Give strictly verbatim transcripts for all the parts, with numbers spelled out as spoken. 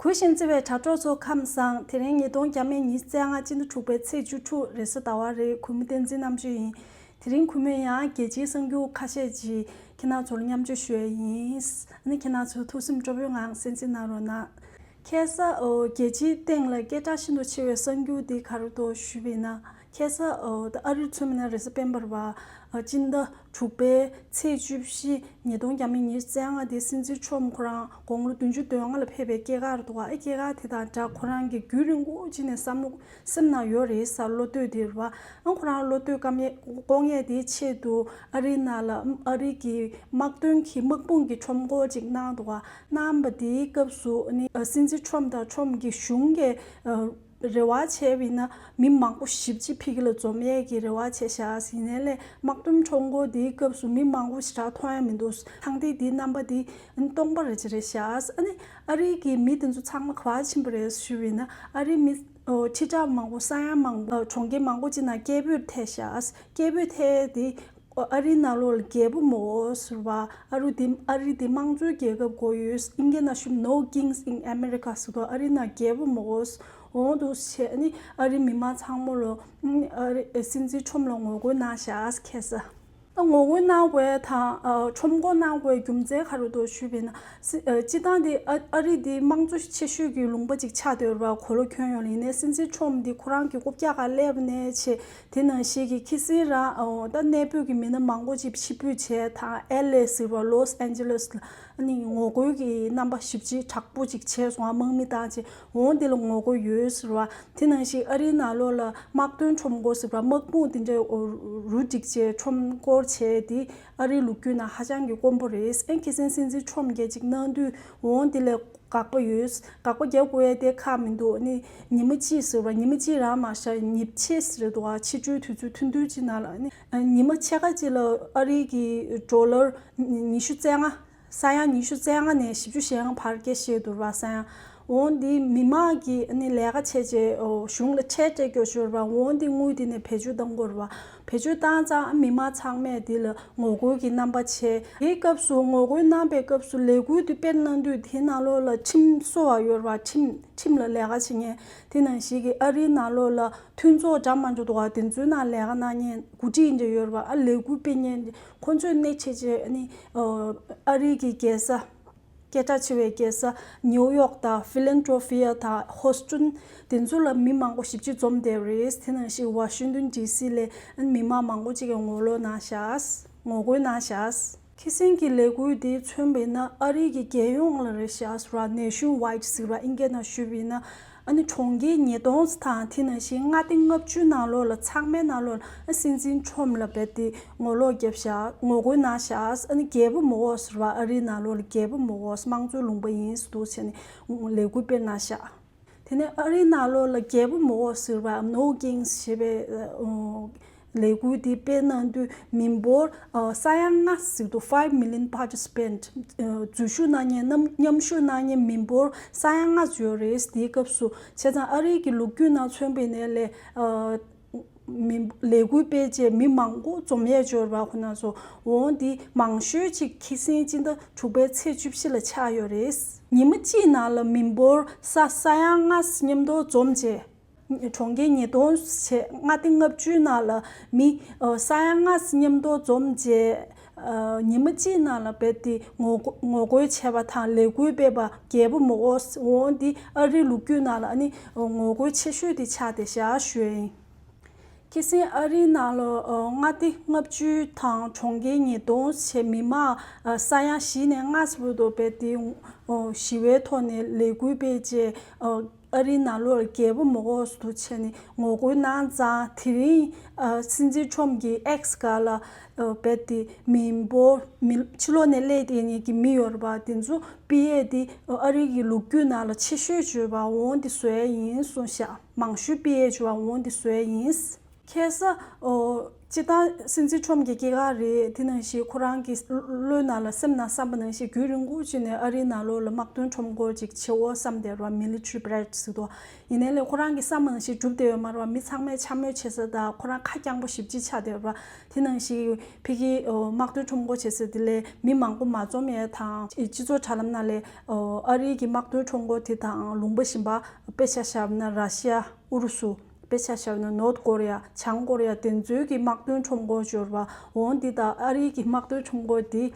གུས་ཤིང་བརྩེ་བའི་དྲ་གྲོགས་ཚོ་ཁམས་བཟང་། དེ་རིང་ཉིས་སྟོང་བརྒྱ་མེད་ཉི་ཤུ་རྩ་ལྔ་སྤྱི་ཟླ་དྲུག་པའི་ཚེས་བཅུ་དྲུག་རེས་གཟའ་ཟླ་བ་རེད། གུས་མོ་བསྟན་འཛིན་རྣམ་དཔྱོད་ཡིན། དེ་རིང་གུས་མོས་ཡང་རྒྱལ་སྤྱིའི་གསར་འགྱུར་ཁ་ཤས་ཅིག་ཁྱེད་རང་ཚོར་མཉམ་སྤྱོད་ཞུ་ཡ་ཡིན། ཨ་ནི་ཁྱེད་རང་ཚོ་ཐུགས་སེམས་སྤྲོ་པོའི་ངང་གསན་གཟིགས་གནང་རོགས་གནང་། ཁ་སང་ཨོ་རྒྱལ་སྤྱིའི་སྟེང་ལ་སྐད་གྲགས་ཤིན་ཏུ་ཆེ་བའི་གསར་འགྱུར་འདི་ག་རེ་འདུག་ཞུས་པ་ཡིན་ན། ཁ་སང་ཨོ་ད་ཨ་རིར་མཚོན་པ་ན་རེས་གཟའ་སྤེན་པ་རེད་པ། ཨ་སྤྱི་ཟླ་དྲུག་པའི་ཚེས་བཅུ་བཞི་ཉིས་སྟོང་བརྒྱ་མེད་ཉི་ཤུ་རྩ་ལྔ་དེ་སྲིད་འཛིན་ཁྲོམ་ཁོ་རང་དགུང་ལོ་བདུན་ཅུ་དོན་ལྔ་ལ་ཕེབས་པའི་སྐྱེས་སྐར་འདུག་ག་ཨ་སྐྱེས་སྐར་དེ་དང་སྦྲགས་ཁོ་རང་གིས་རྒྱུན་རིང་པོ་ཅིག་ནས་བསམ་བློ་སེམས་ནང་ཡོད་རེད་ཟེར། བློ་འདོད་དེ་རེད་པ། ཨ་ཁོ་རང་བློ་འདོད་བསྐང་ཡས་སྐོང་ཡས་དེའི་ཆེད་དུ་ཨ་རིའི་ནང་ལ་ཨ་རི་གི་དམག་དོན་གྱི་དམག་དཔུང་གི་ཁྲོམ་སྐོར་ཅིག་གནང་འདུག་ག་གནང་བ་དེའི་སྐབས་སུ་ཨ་ནི་ཨ་སྲིད་འཛིན་ཁྲོམ་དང་ཁྲོམ་གྱི་གཞུང་གི་ཨ་རེ་བ་བྱས་པ་ཡིན་ན་མི་མང་པོ་ཞེ་པོ་ཅིག་ཕ་གི་ལ་འཛོམས་ཡས་ཀྱི་རེ་བ་བྱས་ཤག་ཡིན་ནའི་ལས་དམག་དོན་ཁྲོམ་སྐོར་དེའི་སྐབས་སུ་མི་མང་པོ་ཞེ་དྲག་མཐོང་ཡ་མི་འདུག་ཚངས་ཐིག་དེའི་རྣམ་པ་དེ་སྟོང་པ་རེ་ཅིག་རེད་ཤག་ཨ་ནི་ཨ་རིའི་གི་མི་དེ་ཚོ་ཚང་མ་ག་པར་ཕྱིན་པ་རེད་ཞུས་པ་ཡིན་ན། ཨ་རིའི་མི་ཁྲི་ཕྲག་མང་པོ་ས་ཡ་མང་པོ་གྲོང་ཁྱེར་མང་པོ་ཅིག་ནང་སྐད་འབོད་ཐེབས་ཤག་སྐད་འབོད་ཐེབས་དེ་ཨ་རིའི་ནང་ལོགས་ལ་རྒྱལ་པོ་མི་དགོས་ཟེར་བ། ཨ་རུ་དེ་ཨ་རི་དེ་དམངས་གཙོའི་རྒྱལ་ཁབ་དགོས་ཡོད། ཨིན་སྐད་ནང་ཞུ་No kings in America ཟེར་དུས་ཨ་རིའི་ནང་རྒྱལ་པོ་མི་དགོས། འོ་འདུག་བྱས་ནི་ཨ་རིའི་མི་མང་ཚང་མ་ལོ་ཨ་རི་སྲིད་འཛིན་ཁྲོམ་ལ་ངོ་རྒོལ་གནང་ཤག་ཁ་སང་། ད་ངོ་རྒོལ་གནང་དགོས་དང་ཁྲོམ་སྐོར་གནང་དགོས་རྒྱུ་མཚན་ག་རེ་འདུག་ཞུས་པ་ཡིན་ན། སྤྱིར་བཏང་དེ་ཨ་རི་དེ་དམངས་གཙོ་ཆེ་ཤོས་ཀྱི་ལུང་པ་ཅིག་ཆགས་བསྡད་ཡོད་རེད་པ། གོ་ལ་ཁྱོན་ཡོངས་ལ། ཡིན་ནའི་སྲིད་འཛིན་ཁྲོམ་དེ་ཁོ་རང་གི་རྐུབ་བཀྱག་སྒང་སླེབས་ནས་བྱས། དེ་ནང་བཞིན་གྱི་ཁ་སང་རང་ཨོ་ད་གནས་སྤོས་ཀྱི་མི་སྣ་མང་པོ་ཅིག་ཕྱིར་འབུད་བྱས་དང་ཨེལ་ཨེ་ཟེར་བ་Los Angeles ལ་ཨ་ནི་ངོ་རྒོལ་གྱི་རྣམ་པ་ཞེ་པོ་ཅིག་དྲག་པོ་ཅིག་བྱས་སོང་། དམག་མི་བཏང་བྱས་འོང་དེ་ལ་ངོ་རྒོལ་ཡོད་ཟེར་བ། དེ་ནང་བཞིན་ཨ་རིའི་ནང་ལོགས་ལ་དམག་དོན་ཁྲོམ་སྐོར་ཟེར་བ་དམག་དཔུང་དེ་འདྲ་རུ་སྒྲིག་བྱས་ཁྲོམ་སྐོར་བྱས་དེ་ཨ་རིའི་ལོ་རྒྱུས་ནང་ཧ་ཅང་གི་དཀོན་པོ་རེད། ཨེ་ཁ་སང་སྲིད་འཛིན་ཁྲོམ་སྐད་ཅིག་གནང་དུས་འོང་དེ་ལ་དགག་པ་ཡོད། དགག་པ་རྒྱག་དགོས་ཡ་དེ་ཁག་མི་འདུག་ཨ་ནི་ཉི་མ་གཅིག་ཟེར་བ་ཉི་མ་གཅིག་རང་མ་ཤར་ཉིན་ཕྱེད་ཟེར་འདུག་ཨ་ཕྱི་དྲོའི་དུས་ཚོད་ཐུང་ཐུང་ཅིག་ནང་ལ་ཨ་ནི་ཉི་མ་ཕྱེད་ཀ་ཅིག་ལ་ཨ་རིའི་གི་ཌོ་ལར་ཉི་ཤུ་རྩ་ལྔ། ས་ཡ་ཉི་ཤུ་རྩ་ལྔ་ནས་བཞི་བཅུ་ཞེ་ལྔ་བར་སྐད་བཤད་འདུག་ར། ས་ཡ་འོང་འདི་མི་མང་གིས་ཨ་ནི་ལས་ཀ་བྱས་རྗེས་གཞུང་ལ་ཁྲལ་སྤྲད་རྒྱུ་ཞུ་ར། འོང་འདི་དངུལ་འདི་ནས་བེད་སྤྱོད་གཏང་དགོས་ར། བེད་སྤྱོད་བཏང་ཙང་མི་མང་ཚང་མས་འདི་ལ་ངོ་རྒོལ་གྱི་རྣམ་པ་བྱས། དེའི་སྐབས་སུ་ངོ་རྒོལ་གནང་པའི་སྐབས་སུ་ལས་འགུལ་འདི་སྤེལ་གནང་དུས་དེའི་ནང་ལོགས་ལ་ཁྲིམས་བཟོ་བ་ཡོད་ར། ཁྲིམས་ཁྲིམས་ལ་ལས་ཀ་བྱེད་མཁན་དེ་ནང་བཞིན་གྱི་ཨ་རིའི་ནང་ལོགས་ལ་མཐུན་ཚོགས་འདྲ་མི་འདྲ་འདུག་ག་དེ་ཚོའི་ནང་ལས་ཀ་གནང་མཁན་འགོ་ཁྲིད་འདྲ་ཡོད་ར། ཨ་ལས་འགུལ་སྤེལ་མཁན་ཁོ་ཚོས་སྣེ་ཁྲིད་བྱས་ཨ་ནི་ཨ་རིའི་གི་རྒྱལ་ས། སྐད་གྲགས་ཆེ་བའི་རྒྱལ་ས་ནིའུ་ཡོག་དང་ཕི་ལན་ཌོལ་ཕི་ཡ་དང་ཧོ་སི་ཊོན་དེ་ཚོ་ལ་མི་མང་པོ་ཞེ་པོ་ཅིག་འཛོམས་བསྡད་རེད། དེ་ནང་བཞིན་ཝ་ཤིང་ཏོན་ཌི་སི་ལ་མི་མང་མང་པོ་ཅིག་གིས་ངོ་ལོག་གནང་ཤག་ངོ་རྒོལ་གནང་ཤག་ཁ་སང་གི་ལས་འགུལ་དེ་མཚོན་པ་ཡིན་ན་ཨ་རི་གི་རྒྱལ་ཡོངས་ལ་རེད་ཤག་ཟེར་བ་Nationwide ཟེར་བ་ཨིན་སྐད་ནང་ཞུས་པ་ཡིན་ན། ཨ་ནི་གྲོང་ཁྱེར་ཉིས་སྟོང་དང་དེ་ནང་བཞིན་མངའ་སྡེ་ལྔ་བཅུའི་ནང་ལོགས་ལ་ཚང་མའི་ནང་ལོགས་ལ་ཨ་སྲིད་འཛིན་ཁྲོམ་ལ་རྦད་དེ་ངོ་ལོག་བརྒྱབ་ཤག་ངོ་རྒོལ་གནང་ཤག་ཨ་ནི་རྒྱལ་པོ་མི་དགོས་ཟེར་བ། ཨ་རིའི་ནང་ལོགས་ལ་རྒྱལ་པོ་མི་དགོས། དམངས་གཙོའི་ལུང་པ་ཡིན་ཟེར་འདུག་བྱས་ནས་ལས་འགུལ་སྤེལ་གནང་ཤག་དེ་ནས་ཨ་རིའི་ནང་ལོགས་ལ་རྒྱལ་པོ་མི་དགོས་ཟེར་བ་No kings ཞེས་པའི་ལས་འགུལ་འདི་སྤེལ་གནང་དུས་མི་འབོར་ས་ཡ་ལྔ་ཟེར་དུས་five million participant འཛུལ་ཞུགས་གནང་མཁན་མཉམ་མཉམ་ཞུགས་གནང་མཁན་མི་འབོར་ས་ཡ་ལྔ་ཡོད་རེད། དེའི་སྐབས་སུ་བྱས་ཙང་ཨ་རིའི་གི་ལོ་རྒྱུས་ནང་མཚོན་པ་ཡིན་ནའི་ལས་མི་ལས་འགུལ་སྤེལ་རྗེས་མི་མང་པོ་འཛོམས་ཡས་འབྱོར་བ་ཁོ་ན་ཚོ་འོང་འདི་མང་ཤོས་ཅིག་ཁ་སང་སྤྱི་ཟླ་དྲུག་པའི་ཚེས་བཅུ་བཞི་ལ་ཆགས་ཡོད་རེད། ཉི་མ་གཅིག་ནང་ལ་མི་འབོར་ས་ས་ཡ་ལྔ་མཉམ་དུ་འཛོམས་རྗེས། གྲོང་ཁྱེར་ཉིས་སྟོང་བྱས་མངའ་སྡེ་ལྔ་བཅུའི་ནང་ལ་མི་ས་ཡ་ལྔ་མཉམ་དུ་འཛོམས་རྗེས། ཉི་མ་གཅིག་ནང་ལ་རྦད་དེ་ངོ་རྒོལ་ངོ་རྒོལ་བྱས་པ་དང་ལས་འགུལ་སྤེལ་བ་རྒྱལ་པོ་མི་དགོས། འོང་འདི་ཨ་རིའི་ལོ་རྒྱུས་ནང་ལ་ཨ་ནི་ངོ་རྒོལ་ཆེ་ཤོས་དེ་ཆགས་བསྡད་ཤག་ཞུ་ཡ་ཡིན། ཁ་སང་ཨ་རིའི་ནང་ལ་མངའ་སྡེ་ལྔ་བཅུ་དང་གྲོང་ཁྱེར་ཉིས་སྟོང་བྱས་མི་མང་ས་ཡ་བཞི་ནས་ལྔ་ཙམ་བར་དུ་རྦད་དེ་ཞི་བའི་ཐོག་ནས་ལས་འགུལ་སྤེལ་རྗེས། ཨ་རིའི་ནང་ལོགས་ལ་རྒྱལ་པོ་མི་དགོས་ཟེར་དུ་བྱས་ནས་ངོ་རྒོལ་གནང་ཙང་དེ་རིང་ཨ་སྲིད་འཛིན་ཁྲོམ་གྱིས་X་སྒང་ལ་ཨ་རྦད་དེ་མི་འབོར་མི་ཕྱི་ལོགས་ནས་སླེབས་བསྡད་མཁན་གྱི་མི་ཡོད་རེད་པ། དེ་ཚོ་སྤེལ་ཡས་དེ་ཨ་རི་གི་ལོ་རྒྱུས་ནང་ལ་ཆེ་ཤོས་བརྗོད་པ་འོང་དེ་བཟོ་ཡས་ཡིན་གསུངས་ཤག་མང་ཤོས་སྤེལ་ཡས་བརྗོད་པ་འོང་དེ་བཟོ་ཡས་ཡིན། ཁ་སང་ཨོ་ སྤྱིར་བཏང་སྲིད་འཛིན་ཁྲོམ་གྱི་སྐྱེས་སྐར་རེད། དེ་ནང་བཞིན་ཁོ་རང་གི་བློའི་ནང་ལ་སེམས་ནང་བསམ་པ་ནང་བཞིན་རྒྱུན་རིང་པོ་ཅིག་ནས་ཨ་རིའི་ནང་ལོགས་ལ་དམག་དོན་ཁྲོམ་སྐོར་ཅིག་བྱེད་འོ་བསམ་བསྡད་ར། མི་ལི་ཊི་རི་བྷི་རེག་ཟེར་དོ། ཡིན་ནའི་ལས་ཁོ་རང་གི་བསམ་པ་ནང་བཞིན་འགྲུབ་བསྡད་ཡོད་མ་རེད་བ། མི་ཚང་མས་འཕྱ་སྨོད་བྱེད་ས་དང་ཁོ་རང་ཁ་རྐྱང་པོ་ཞེ་པོ་ཅིག་ཆགས་བསྡད་ར། དེ་ནང་བཞིན་ཕ་གིའི་དམག་དོན་ཁྲོམ་སྐོར་བྱེད་ས་དེ་ལས་མི་མང་པོ་མ་འཛོམས་ཡས་དང་། སྤྱི་ཚོགས་དྲ་ལམ་ནང་ལས་ཨ་རིའི་གི་དམག་དོན་ཁྲོམ་སྐོར་དེ་དང་ལུང་པ་གཞན་པ། དཔེ་ཆ་བཞག་ན་ར་ཤི་ཡ། ཨུ་རུ་སུ། དཔེ་ཆ་བཞག་ན་ནོར་ཐ་ཀོ་རི་ཡ། བྱང་ཀོ་རི་ཡ། དེ་ཚོའི་གི་དམག་དོན་ཁྲོམ་སྐོར་འབྱོར་བ་འོང་འདི་དང་ཨ་རིའི་གི་དམག་དོན་ཁྲོམ་སྐོར་འདི་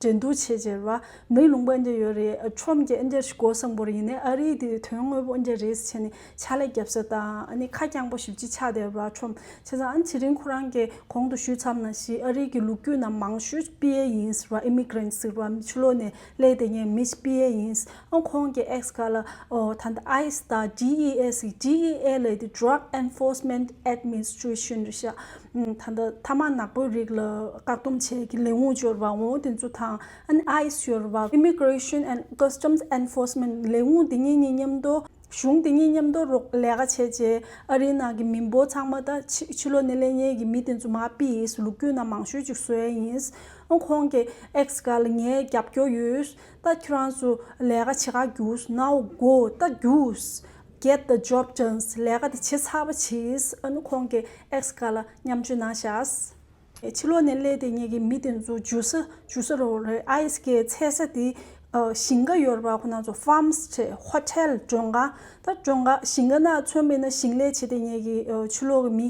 འགྲན་བསྡུར་བྱེད་བྱེད་ར། མི་ལུང་པ་འདྲ་ཡོད་རེད། ཁྲོམ་གྱི་ཨ་འདྲ་ཞིག་གོ་སང་པོ་རེད། ཡིན་ནའི་ཨ་རིའི་དེ་དོན་དངོས་པོ་འདྲ་རེད་ཟེར་ནས་ཕྱག་ལས་རྒྱབ་ས་དང་ཨ་ནི་ཁ་རྐྱང་པོ་ཞེ་པོ་ཅིག་ཆགས་བསྡད་ར་ཁྲོམ། བྱས་ཙང་ཨ་ནི་དེ་རིང་ཁོ་རང་གི་གོང་དུ་ཞུས་ཚར་ནང་བཞིན་ཨ་རིའི་གི་ལོ་རྒྱུས་ནང་མང་ཤོས་པི་ཨེ་ཡིན་ར། ཨི་མི་གྷི་རེན་ཊི་ཟེར་བ་ཕྱི་ལོགས་ནས་སླེབས་བསྡད་མཁན་མི་པི་ཨེ་ཡིན། ཨ་ཁོང་གི་ཨེག་སི་སྒང་ལ་ཨོ་ད་ལྟ་ཨའི་སི་དང་ཌི་ཨི་ཨེ་ཟེར། ཌི་ཨི་ཨེ་ལབ་དེ་Drug Enforcement Administration རེད་ཤག་ཨམ་ད་ལྟ་ཐ་མག་ནག་པོའི་རིགས་ལ་བཀག་སྡོམ་བྱེད་ཀྱི་ལས་ཁུངས་འབྱོར་བ་འོང་དེ་ཚོ་དང་། ཨ་ནི་ཨའི་སི་ཡོད་རེད་བ། Immigration and Customs Enforcement ལས་ཁུངས་དེ་གཉིས་གཉིས་མཉམ་དུ། གཞུང་དེ་གཉིས་མཉམ་དུ་རོགས་ལས་ཀ་བྱས་རྗེས་ཨ་རིའི་ནང་གི་མི་འབོར་ཚང་མ་ད་ཕྱི་ཕྱི་ལོགས་ནས་སླེབས་མཁན་གྱི་མི་དེ་ཚོ་མར་ཕུད་ཡིན། ལོ་རྒྱུས་ནང་མང་ཤོས་ཅིག་བཟོ་ཡ་ཡིན། ཨ་ཁོང་གི་ཨེག་སི་སྒང་ལ་ངས་རྒྱབ་སྐྱོར་ཡོད། ད་ཁྱེད་རང་ཚོ་ལས་ཀ་བྱེད་ག་རྒྱུགས། Now go. ད་རྒྱུགས། Get the job done. ལས་ཀ་དེ་བྱེད་ཚར་བ་བྱེད། ཨ་ནི་ཁོང་གི་ཨེག་སི་སྒང་ལ་མཉམ་སྤྱོད་གནང་ཤག་ཕྱི་ལོགས་ནས་སླེབས་བསྡད་མཁན་གྱི་མི་དེ་ཚོ་འཇུ་ས་འཇུ་ས་རོགས་རེད། ཨའི་སི་གི་ཚད་ས་དེ་ཨ་ཞིང་ཁ་ཡོད་རེད་པ། ཁོ་ན་ཚོ་ཕཱམ་སི་བྱས། ཧོ་ཊེལ། མགྲོན་ཁང་། ད་མགྲོན་ཁང་ཞིང་ཁ་ནང་མཚོན་པ་ཡིན་ན་ཞིང་ལས་བྱེད་བསྡད་མཁན་གྱི་ཨ་ཕྱི་ལོགས་ཀྱི་མི་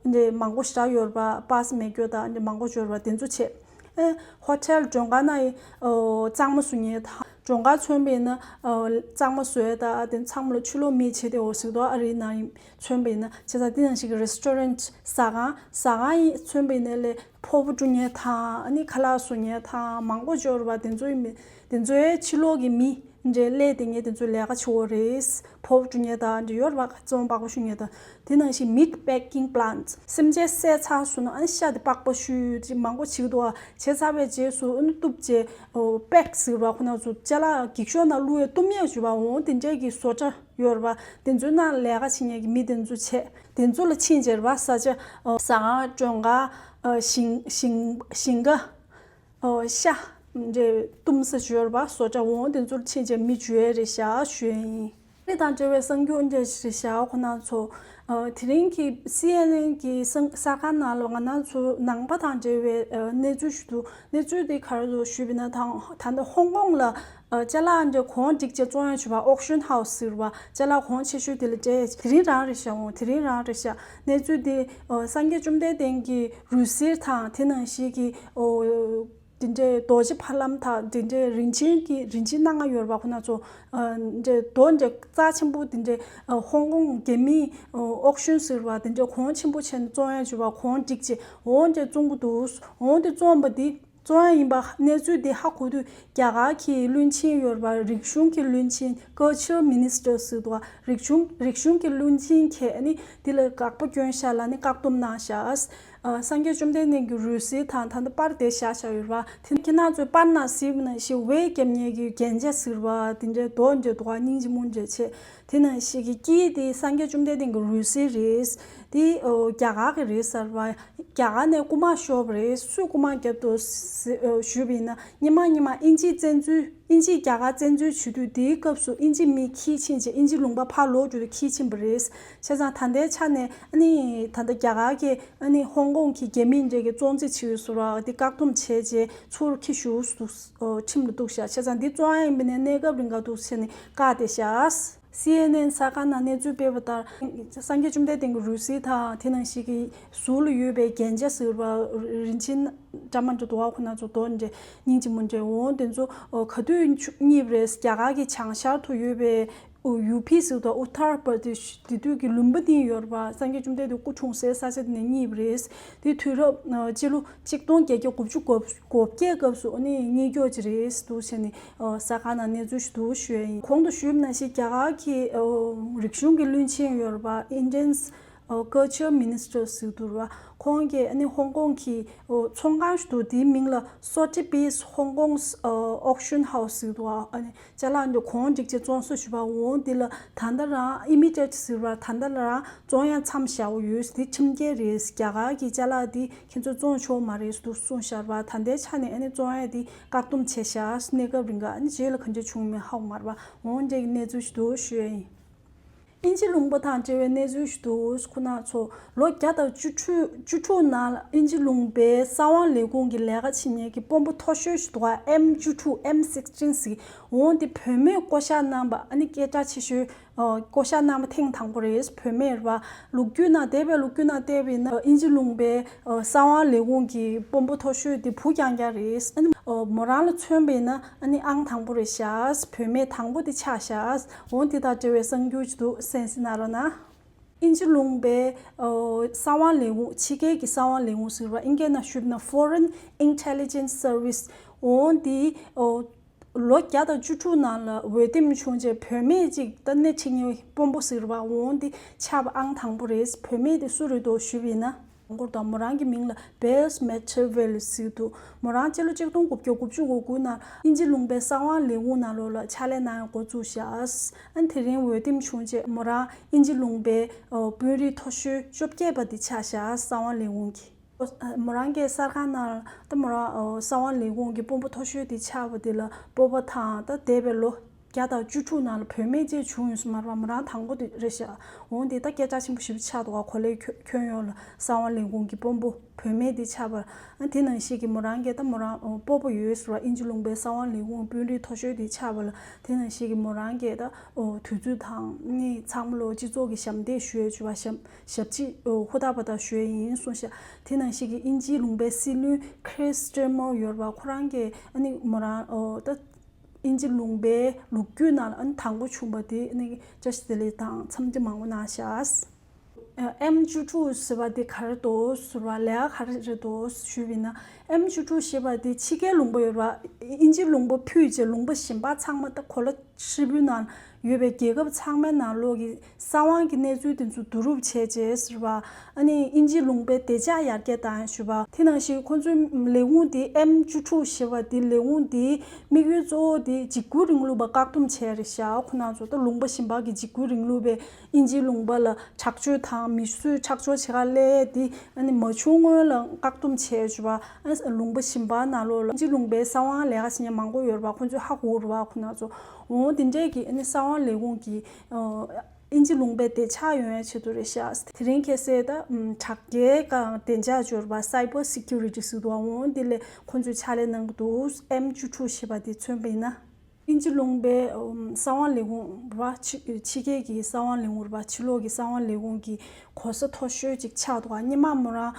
འདི་མང་པོ་ཞེ་དྲག་ཡོད་རེད་པ། པ་སི་མེད་རྒྱུ་དང་འདི་མང་པོ་ཡོད་རེད་པ། དེ་ཚོ་བྱས། ཨ་ཧོ་ཊེལ། མགྲོན་ཁང་ནང་ཨ་གཙང་མ་བཟོ་མཁན་དང་། མགྲོན་ཁང་མཚོན་པ་ཡིན་ན་ཨ་གཙང་མ་བཟོ་ཡས་དང་དེ་ཚང་མ་ལ་ཕྱི་ལོགས་མི་བྱེད་བསྡད་འོ་ཟེར་དུས་ཨ་རིའི་ནང་མཚོན་པ་ཡིན་ན། བྱས་ཙང་དེ་ནང་བཞིན་གྱི་རེ་སི་ཊོ་རེན་ཊི། ཟ་ཁང་། ཟ་ཁང་ཡིན་མཚོན་པ་ཡིན་ན་ལས་ཕོར་པ་བཀྲུ་མཁན་དང་ཨ་ནི་ཁ་ལག་བཟོ་མཁན་དང་མང་པོ་ཡོད་རེད་པ། དེ་ཚོའི་མི་དེ་ཚོའི་ཕྱི་ལོགས་ཀྱི་མི་འདྲ་སླེབས་བསྡད་མཁན་དེ་ཚོ་ལས་ཀ་བྱེད་འོ་རེད། ཕོར་པ་བཀྲུ་མཁན་དང་འདྲ་ཡོད་རེད་པ། རྩམ་པ་པགས་པ་བཤུ་མཁན་དང་། དེ་ནང་བཞིན་meat packing plants སེམས་ཅན་བསད་ཚར་སོང་ན་ཨ་ནི་ཤ་དེ་པགས་པ་བཤུས་ཅིག་མང་པོ་བྱེད་འདུག་བ། བྱས་ཚར་བའི་རྗེས་སུ་ཨ་ནི་གཏུབ་བྱས་པེག་ཟེར་བ། ཁོ་ན་ཚོ་ཅ་ལག་འགྱིག་ཤོག་ནང་བླུགས་ཡས་གཏུབ་ཡས་བྱེད་པ་འོང་། དེ་འདྲས་ཀྱི་བཟོ་གྲྭ་ཡོད་རེད་པ། དེ་ཚོའི་ནང་ལས་ཀ་བྱེད་མཁན་གྱི་མི་དེ་ཚོ་བྱས། དེ་ཚོ་ལ་ཕྱིན་བྱས་རེད་པ། ས་ཆ་ཟ་ཁང་། མགྲོན་ཁང་། ཞིང་ཞིང་ཞིང་ཁ། ཨོ་ཤ་འདྲེ་གཏུམ་ས་ཞོར་བ་བཟོ་གྲྭ་འོང་དེ་ཚོར་ཕྱིན་ཆད་མི་འཇུ་ཡས་རེད་ཤག་ཞུ་ཡས་ཡིན། དེ་དང་འབྲེལ་བའི་གསར་འགྱུར་འདྲ་ཞིག་རེད་ཤག་ཁོ་ན་ཚོ། ཨ་དེ་རིང་གི་སི་ཨེན་ཨེན་གི་གསར་གསར་ཁང་ནང་ལ་ང་རང་ཚོ་ནང་པ་དང་འབྲེལ་བའི་ཨ་གནས་ཚུལ་ཞིག་འདུག་གནས་ཚུལ་དེ་ག་རེ་འདུག་ཞུས་པ་ཡིན་ན། ད་ད་ལྟ་ཧོང་ཀོང་ལ་ཨ་ཅ་ལག་འདྲ་གོང་སྒྲིག་བྱས་བཙོང་ཡས་བྱེད་པ། ཨོག་ཤན་ཧའུ་སི་ཟེར་བ། ཅ་ལག་གོང་ཆེ་ཤོས་དེ་ལ་སྤྲད་ཡས། དེ་རིང་རང་རེད་ཤག་འོང་དེ་རིང་རང་རེད་ཤག་གནས་ཚུལ་དེ་ཨ་སངས་རྒྱས་བཅོམ་ལྡན་འདས་ཀྱི་རུས་གཟེར་དང་དེ་ནང་བཞིན་གྱི་ཨོ། དེ་འདྲའི་རྡོ་རྗེ་ཕ་ལམ་དང་དེ་འདྲའི་རིན་ཆེན་གྱི་རིན་ཆེན་སྣ་ལྔ་ཡོད་རེད་པ། ཁོ་ན་ཚོ་ཨ་འདྲའི་རྡོ་འདྲའི་རྩ་ཆེན་པོ་དེ་འདྲའི་ཨ་ཧོང་ཀོང་རྒྱ་མིའི་ཨོ་ཨོག་ཤན་ཟེར་བ་དེ་འདྲའི་གོང་ཆེན་པོ་བྱས་ནས་བཙོང་ཡ་བྱེད་པ། གོང་སྒྲིག་བྱས་འོང་འདྲའི་བཙོང་གི་འདུག་འོང་དེ་བཙོང་པ་དེ་བཙོང་ཡ་ཡིན་པ་གནས་ཚུལ་དེ་ཧ་གོ་དུས་རྒྱ་གར་གྱི་བློན་ཆེན་ཡོད་རེད་པ། རིག་གཞུང་གི་བློན་ཆེན། Culture Minister ཟེར་འདུག་པ། རིག་གཞུང་རིག་གཞུང་གི་བློན་ཆེན་གྱིས་ཨ་ནི་དེ་ལ་དགག་པ་སྐྱོན་ཤག་ལབ་ནས་བཀག་སྡོམ་གནང་ཤག་ཨ་སངས་རྒྱས་བཅོམ་ལྡན་འདས་ཀྱི་རུས་གཟེར་དང་ད་ལྟ་པར་དེ་བཞག་བཞག་ཡོད་རེད་པ། དེ་ཁྱེད་རང་ཚོས་པར་ནང་གཟིགས་པ་ནང་བཞིན་ཝེ་རྒྱབ་མཁན་གྱི་རྒྱན་ཆ་ཟེར་བ་དེ་འདྲའི་རྡོ་འདྲའི་འདུག་པ། སྙིང་རྗེ་མོ་འདྲ་བྱས། དེ་ནང་བཞིན་གྱི་དཀྱིལ་དེ་སངས་རྒྱས་བཅོམ་ལྡན་འདས་ཀྱི་རུས་གཟེར་རེད། དེ་ཨོ་རྒྱ་གར་གྱི་རེད་ཟེར་བ། རྒྱ་གར་ནས་རྐུ་མ་ཤོར་བ་རེད། སུས་རྐུ་མ་བརྒྱབ་འདུག་ཟེ་ཨོ་ཞུས་པ་ཡིན་ན། སྔོན་མ་སྔོན་མ་དབྱིན་ཇིས་བཙན་འཛུལ་དབྱིན་ཇིས་རྒྱ་གར་བཙན་འཛུལ་བྱེད་དུས་དེའི་སྐབས་སུ་དབྱིན་ཇི་མི་འཁྱིད་ཕྱིན་བྱས། དབྱིན་ཇི་ལུང་པ་ཕར་ལོག་རྒྱུ་དེ་འཁྱིད་ཕྱིན་པ་རེད། བྱས་ཙང་ད་ལྟའི་ཆ་ནས་ཨ་ནི་ད་ལྟ་རྒྱ་གར་གྱི་ཨ་ནི་ཧོང་ཀོང་གི་རྒྱ་མི་འདྲ་གི་བཙོང་རྩིས་བྱེད་ཡོད་ཟེར་བ་དེ་བཀག་སྡོམ་བྱས་རྗེས་ཚུར་འཁྱེར་ཞུ་འདུག་ཨོ་ཁྲིམས་ལ་གཏུགས་ཤག་བྱས་ཙང་འདི་བཙོང་ཡ་ཡིན་པ་ནས་གནས་སྐབས་རིང་ག་འདུག་ཟེར་ནས་བཀག་བསྡད་ཤག་སི་ཨེན་ཨེན་གསར་ཁང་ནང་གནས་ཚུལ་སྤེལ་བ་ལྟར། སངས་རྒྱས་བཅོམ་ལྡན་འདས་ཀྱི་རུས་གཟེར་དང་དེ་ནང་བཞིན་གྱི་ཟུར་ལ་ཡོད་པའི་རྒྱན་ཆ་ཟེར་བ། རིན་ཆེན་འདྲ་མི་འདྲ་འདུག་པ། ཁོ་ན་ཚོ་རྡོ་འདྲ་སྙིང་རྗེ་མོ་འདྲ་འོང་དེ་ཚོ་ག་དུས་རྙེད་པ་རེད། རྒྱ་གར་གྱི་བྱང་ཤར་དུ་ཡོད་པའི་ཡུ་པི་ཟེར་དང་ཨུ་ཐར་པར་དེ་ཤི་དེ་དུས་ཀྱི་ལུམ་བི་ནི་ཡོད་རེད་པ། སངས་རྒྱས་བཅོམ་ལྡན་འདས་སྐུ་འཁྲུངས་སའི་ས་ཆ་དེ་ནས་རྙེད་པ་རེད། དེ་དུས་རབས་སྤྱི་ལོ་གཅིག་སྟོང་བརྒྱད་བརྒྱ་དགུ་བཅུ་གོ་གོ་བརྒྱད་སྐབས་སུ་ཨ་ནི་རྙེད་ཀྱོག་ཅིག་རེད་འདུག་བྱས་ནས་གསར་ཁང་ནང་གནས་ཚུལ་ཞིག་འདུག་ཞུ་ཡ་ཡིན། གོང་དུ་ཞུས་པ་ནང་བཞིན་རྒྱ་གར་གྱི་རིག་གཞུང་གི་བློན་ཆེན་ཡོད་རེད་པ། Indians ཨོ། Culture Minister ཟེར་འདུག་ར། ཁོང་གིས་ཨ་ནི་ཧོང་ཀོང་གི་ཨོ་ཚོང་ཁང་ཞིག་འདུག་དེའི་མིང་ལ་Sotheby's Hong Kong ཨོ་Auction House ཟེར་འདུག་ཨ་ནི་ཅ་ལག་འདི་གོང་འགྲིག་ཅེས་བཙོང་སྲོལ་ཞུ་བ་འོང་། དེ་ལ་ད་ལྟ་རང་Imitate ཟེར་བ་ད་ལྟ་ལ་རང་བཙོང་ཡ་མཚམས་བཞག་ཡོད། དེ་ཁྲིམས་འགལ་རེད། རྒྱ་གར་གྱི་ཅ་ལག་དེ་ཁྱེད་ཚོས་བཙོང་ཆོག་མ་རེད་འདུག་གསུངས་བཞག་པ། ད་ལྟའི་ཆ་ནས་ཨ་ནི་བཙོང་ཡ་དེ་བཀག་སྡོམ་བྱས་བཞག་གནས་སྐབས་རིང་ག་ཨ་ནི་རྗེས་ལ་གང་ཅི་བྱུང་མིན་ཧ་གོ་མ་རེད་པ། འོང་འདྲའི་གནས་ཚུལ་ཞིག་འདུག་ཞུ་ཡ་ཡིན། དབྱིན་ཇི་ལུང་པ་དང་འབྲེལ་བའི་གནས་ཚུལ་ཞིག་འདུག་ཁོ་ན་ཚོ་ལོ་བརྒྱ་དང་བཅུ་དྲུག་བཅུ་དྲུག་ནང་ལ་དབྱིན་ཇི་ལུང་པའི་གསང་བ་ལས་ཁུངས་ཀྱི་ལས་ཀ་བྱེད་མཁན་གྱི་དཔོན་པོ་མཐོ་ཤོས་ཞིག་འདུག་ག M བཅུ་དྲུག M sixteen ཟེར། འོང་དེ་བུད་མེད་བསྐོ་བཞག་གནང་པ་ཨ་ནི་སྐད་གྲགས་ཆེ་ཤོས་ཨ་བསྐོ་བཞག་གནང་པ་ཐེངས་དང་པོ་རེད། བུད་མེད་རེད་པ། ལོ་རྒྱུས་ནང་འདས་པའི་ལོ་རྒྱུས་ནང་བལྟས་པ་ཡིན་ན་དབྱིན་ཇི་ལུང་པའི་ཨ་གསང་བ་ལས་ཁུངས་ཀྱི་དཔོན་པོ་མཐོ་ཤོས་དེ་བུ་རྐྱང་རྐྱང་རེད། ཨ་ནི་ཨ་མོ་རང་ལ་མཚོན་པ་ཡིན་ན་ཨ་ནི་ཨང་དང་པོ་རེད་ཤག་བུད་མེད་དང་པོ་དེ་ཆགས་ཤག་འོང་དེ་དང་འབྲེལ་བའི་གསར་འགྱུར་ཅིག་འདུག་གསན་གཟིགས་གནང་རོགས་གནང་། དབྱིན་ཇི་ལུང་པའི་ཨོ་གསང་བ་ལས་ཁུངས། ཕྱི་རྒྱལ་གྱི་གསང་བ་ལས་ཁུངས་ཟེར་བ་ཨིན་སྐད་ནང་ཞུས་ན་Foreign Intelligence Service འོང་དེ་ཨོ་ལོ་བརྒྱ་དང་བཅུ་དྲུག་ནང་ལ་འོས་འདེམས་བྱུང་རྗེས་བུད་མེད་ཅིག་ད་སྣེ་ཁྲིད་མཁན་དཔོན་པོ་ཟེར་བ་འོང་དེ་ཆགས་པ་ཨང་དང་པོ་རེད། བུད་མེད་དེ་སུ་རེད་འདུག་ཞུས་པ་ཡིན་ན། ང་ཚོ་དང་མོ་རང་གི་མིང་ལ་Belle Mette Vale ཟེར་འདུག་མོ་རང་སྤྱི་ལོ་ཆིག་སྟོང་དགུ་བརྒྱ་དགུ་བཅུ་གོ་དགུ་ནང་དབྱིན་ཇི་ལུང་པའི་གསང་བ་ལས་ཁུངས་ནང་ལོགས་ལ་ཕྱག་ལས་གནང་ཡ་འགོ་བཙུགས་ཤག་ཨ་ནི་དེ་རིང་འོས་འདེམས་བྱུང་རྗེས་མོ་རང་དབྱིན་ཇི་ལུང་པའི་ཨོ་དཔོན་རིགས་མཐོ་ཤོས་བཅོ་བརྒྱད་པ་དེ་ཆགས་ཤག་གསང་བ་ལས་ཁུངས་ཀྱི། ཨོ་མོ་རང་གི་གསར་ཁང་ནང་ད་མོ་རང་ཨོ་གསང་བ་ལས་ཁུངས་ཀྱི་དཔོན་པོ་མཐོ་ཤོས་དེ་ཆགས་པ་དེ་ལ་སྤོབས་པ་དང་ད་འདས་པའི་ལོ་བརྒྱ་དང་བཅུ་དྲུག་ནང་ལ་བུད་མེད་ཅིག་བྱུང་ཡོད་ས་མ་རེད་པ། མོ་རང་དང་པོ་དེ་རེད་ཤག་འོང་དེ་ད་སྐད་གྲགས་ཆེན་པོ་ཞེ་པོ་ཆགས་འདུག་ག་གོ་ལའི་ཁྱོན་ཁྱོན་ཡོངས་ལ་གསང་བ་ལས་ཁུངས་ཀྱི་དཔོན་པོ་བུད་མེད་དེ་ཆགས་པ། ཨ་དེ་ནང་བཞིན་གྱི་མོ་རང་གིས་ད་མོ་རང་ཨོ་སྤོབས་པ་ཡོད་ཟེར་བ་དབྱིན་ཇི་ལུང་པའི་གསང་བ་ལས་ཁུངས་དཔོན་རིགས་མཐོ་ཤོས་དེ་ཆགས་པ་ལ། དེ་ནང་བཞིན་གྱི་མོ་རང་གིས་ད་ཨོ་དུས་ཚོད་དང་ནི་ཚང་མ་ལོ་སྤྱི་ཚོགས་ཀྱི་ཞབས་འདེགས་ཞུ་ཡས་བྱས་པ་ཞབས་ཞབས་ཕྱི་ཨོ་ཧུར་ཐག་པ་ཐག་ཞུ་ཡས་ཡིན་གསུངས་ཤག་དེ་ནང་བཞིན་གྱི་དབྱིན་ཇིའི་ལུང་པའི་སྲིད་བློན་Keir Starmer ཡོད་རེད་པ། ཁོ་རང་གིས་ཨ་ནི་མོ་རང་ཨོ་ད་དབྱིན་ཇི་ལུང་པའི་ལོ་རྒྱུས་ནང་ལ་ཨ་ནི་དང་པོ་བྱུང་བ་དེ་ཨ་ནི་བཀྲ་ཤིས་བདེ་ལེགས་དང་འཚམས་འདྲི་མང་པོ་གནང་ཤག་ཨ་M བཅུ་དྲུག་ཟེར་བ་དེ་ག་རེ་འདུག་ཟེར་བ་ལས་ཀ་ག་རེ་རེད་འདུག་ཞུས་པ་ཡིན་ན། M བཅུ་དྲུག་ཞེས་པ་དེ་ཕྱི་རྒྱལ་ལུང་པ་ཡོད་རེད་པ། དབྱིན་ཇི་ལུང་པ་ཕུད་རྗེས་ལུང་པ་གཞན་པ་ཚང་མ་ད་གོ་ལ་ཧྲིལ་པོའི་ནང་ཡོད་པའི་རྒྱལ་ཁབ་ཚང་མའི་ནང་ལོགས་ཀྱི་གསང་བ་གི་གནས་ཚུལ་དེ་ཚོ་བསྡུ་རུབ་བྱས་རྗེས་ཟེར་བ། ཨ་ནི་དབྱིན་ཇི་ལུང་པའི་བདེ་འཇགས་ཡར་རྒྱས་བཏང་ཞུ་བ། དེ་ནང་བཞིན་ཁོང་ཚོའི་ལས་ཁུངས་དེ་M བཅུ་དྲུག་ཞེས་པ་དེ་ལས་ཁུངས་དེའི་དམིགས་ཡུལ་གཙོ་བོ་དེ་འཇིགས་སྐུལ་རིང་ལུགས་པ་བཀག་སྡོམ་བྱས་རེད་ཤག་ཁོ་ན་ཚོ་ད་ལུང་པ་གཞན་པ་གི་འཇིགས་སྐུལ་རིང་ལུགས་པའི་དབྱིན་ཇིའི་ལུང་པ་ལ་དྲག་སྤྱོད་དང་མི་གསོད་ཁྲག་སྦྱོར་བྱེད་ག་སླེབས་དེ་ཨ་ནི་མ་བྱུང་སྔོན་ལ་བཀག་སྡོམ་བྱས་ཞུ་བ། ཨ་ནི་ལུང་པ་གཞན་པ་ནང་ལོགས་ལ་དབྱིན་ཇི་ལུང་པའི་གསང་བ་ལས་ཀ་བྱེད་མཁན་མང་པོ་ཡོད་རེད་པ། ཁོ་ཚོས་ཧ་གོ་རེད་པ། ཁོ་ན་ཚོ་འོང་དེ་འདྲས་ཀྱི་ཨ་ནི་གསང་བ་ལས་ཁུངས་ཀྱི་ཨ། དབྱིན་ཇི་ལུང་པའི་བདེ་འཇགས་ཡོང་ཡའི་ཆེད་དུ་རེད་ཤག་དེ་རིང་ཁ་སང་ད་དྲ་རྒྱའི་སྒང་བདེ་འཇགས་སྦྱོར་བ་Cyber Security ཟེར་འདུག་པ། འོང་དེ་ལས་ཁོང་ཚོས་ཕྱག་ལས་གནང་གི་འདུག M བཅུ་དྲུག་ཞེས་པ་དེ་མཚོན་པ་ཡིན་ན། དབྱིན་ཇི་ལུང་པའི་གསང་བ་ལས་ཁུངས་རེད་པ། ཕྱི་ཕྱི་རྒྱལ་གྱི་གསང་བ་ལས་ཁུངས་རེད་པ། ཕྱི་ལོགས་ཀྱི་གསང་བ་ལས་ཁུངས་ཀྱི་གོ་ས་མཐོ་ཤོས་ཅིག་ཆགས་འདུག་པ། སྔོན་མ་མོ་རང་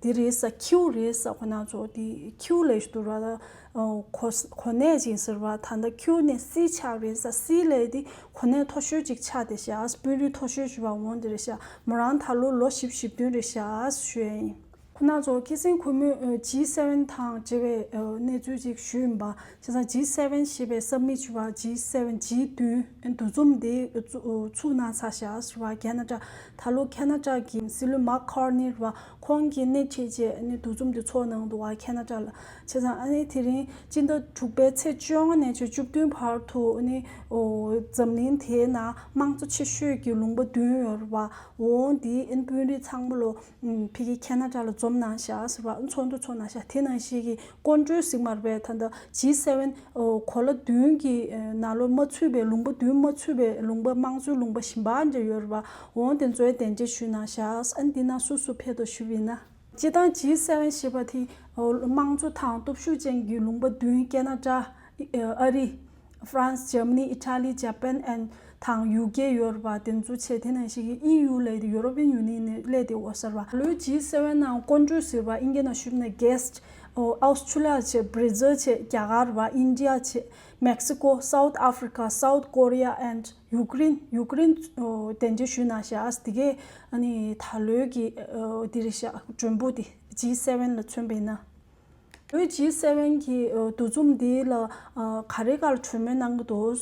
དེ་རེད་ས་Q རེད་ས། ཁོ་ན་ཚོ་དེ་Q ལབ་ཀྱི་འདུག་ར། གོ་གོ་གནས་ཅིག་ཟེར་བ། ད་ལྟ་Q ནས་C ཆགས་རེད་ས། C ལབ་དེ་གོ་གནས་མཐོ་ཤོས་ཅིག་ཆགས་བསྡད་ཤག་དཔོན་རིགས་མཐོ་ཤོས་ཞུ་བ་འོང་དེ་རེད་ཤག་མོ་རང་ད་ལོ་ལོ་བཞི་བཅུ་ཞེ་བདུན་རེད་ཤག་ཞུ་ཡ་ཡིན། ཁོ་ན་ཚོ་ཁ་སང་གུས་མོས་G seven དང་འབྲེལ་བའི་གནས་ཚུལ་ཅིག་ཞུས་ཡིན་པ། བྱས་ཙང་G seven ཞེས་པའི་summit ཞུ་བ་G seven G བདུན་འདུ་འཛོམས་དེ་ཚུགས་གནང་ཚར་ཤག་ཟེར་བ། ཁེ་ན་ཌ་ད་ལོ་ཁེ་ན་ཌ་གི་སྲིད་བློན་Mark Carney རེད་པ། ཁོང་གིས་སྣེ་ཁྲིད་བྱས་ནས་འདུ་འཛོམས་དེ་ཚོགས་གནང་འདུག་པ་ཁེ་ན་ཌ་ལ། བྱས་ཙང་ཨ་ནི་དེ་རིང་སྤྱི་ཟླ་དྲུག་པའི་ཚེས་བཅོ་ལྔ་ནས་བྱས་བཅུ་བདུན་བར་དུ་ཨ་ནི་འཛམ་གླིང་དེའི་ནང་དམངས་གཙོ་ཆེ་ཤོས་ཀྱི་ལུང་པ་བདུན་ཡོད་རེད་པ། འོང་དེའི་ཨ་ནི་དཔོན་རིགས་ཚང་མ་ལོ་ཕ་གི་ཁེ་ན་ཌ་ལ་འཛོམས་གནང་ཤག་ཟེར་བ། ཚོགས་འདུ་ཚོགས་གནང་ཤག་དེ་ནང་བཞིན་གྱི་སྐུ་མགྲོན་ཟེར་མ་རེད་པས། ད་ལྟ་G seven གོ་ལ་བདུན་གྱི་ནང་ལོགས་མ་ཚུད་པའི་ལུང་པ་བདུན་མ་ཚུད་པའི་ལུང་པ་དམངས་གཙོའི་ལུང་པ་གཞན་པ་འདྲ་ཡོད་རེད་པ། འོང་དེ་ཚོའི་གདན་འདྲེན་ཞུས་གནང་ཤག་ཨ་ནི་འདི་ན་སུ་སུ་ཕེབས་འདུག་ཞུས་པ་ཡིན་ན། སྤྱིར་བཏང་G seven ཞེས་པ་དེ་དམངས་གཙོ་དང་སྟོབས་ཤུགས་ཅན་གྱི་ལུང་པ་བདུན་ཁེ་ན་ཌ། ཨ་རི། France, Germany, Italy, Japan and དང་ཡུ་ཀེ་ཡོད་རེད་པ། དེ་ཚོ་བྱས་དེ་ནང་བཞིན་གྱི་E U ལབ་དེ་European Union ནས་སླེབས་བསྡད་ཡོད་ས་རེད་པ། ད་ལོའི་G seven ནང་སྐུ་མགྲོན་ཟེར་བ་ཨིན་སྐད་ནང་ཞུས་ན་guest ཨོ་ཨོ་སི་ཊྲེ་ལི་ཡ་བྱས། བྷར་ཛིལ་བྱས། རྒྱ་གར་རེད་པ། ཨིན་ཌི་ཡ་བྱས། Mexico, South Africa, South Korea and Ukraine, Ukraine ཨོ་གདན་འདྲེན་ཞུས་གནང་ཤག་དེ་གས་ཨ་ནི་ད་ལོའི་གི་ཨོ་དེ་རེད་ཤག་མགྲོན་པོ་དེ་G seven ལ་མཚོན་པ་ཡིན་ན། ལོའི་ཇི་སེ་བེན་གྱི་འདུ་འཛོམས་འདི་ལ་ག་རེ་ག་ལ་གྲོས་མོལ་གནང་གི་འདུག་